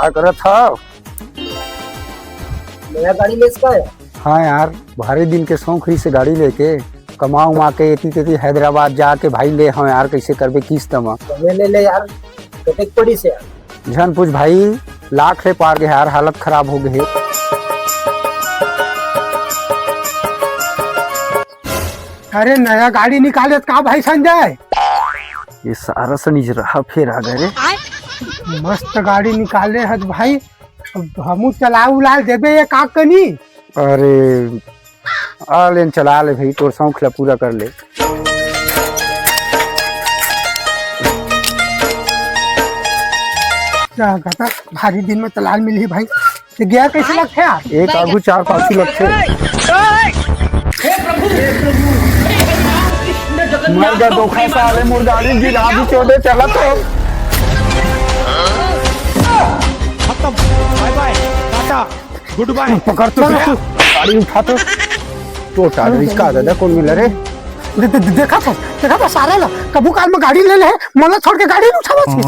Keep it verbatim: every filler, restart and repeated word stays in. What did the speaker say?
का करत हव? नया गाड़ी लेस का यार? हाँ यार, भारी दिन के शौक रहिसे गाड़ी लेके, कमा उमा के एती तेती हैदराबाद जाके भाई ले हव यार, कइसे करबे किस्त म। तभे ले ले यार, कतेक पड़िस यार? झन पूछ भाई, लाख ले पार गे यार, हालत खराब हो गे हे। अरे नया गाड़ी निकाले का भाई संजय? ये सारा सनीच रहा फेर आ गे रे। मस्त गाड़ी निकाले हस भाई, अब हमू चला उला देबे ये का कनी? अरे आ लेन, चला ले भाई, तोर शौक ला पूरा कर ले। का कहता, भारी दिन में चलान मिलही भाई। ये गियर कइसे लगथे यार? एक आगू चार पाछू लगथे। मर गा धोखा साले, मोर गाड़ी गिरा दी चोदे, चला तो। खत्म, बाय बाय, टाटा, गुड बाय। पकड़ तो तू, गाड़ी उठा तो। तो टाटा रिक्शा दादा कौन मिला रे? दे, दे, दे, देखा था, देखा था सारा ला, कभू काल में गाड़ी ले ले, मोला छोड़ के गाड़ी नहीं उठावा थी।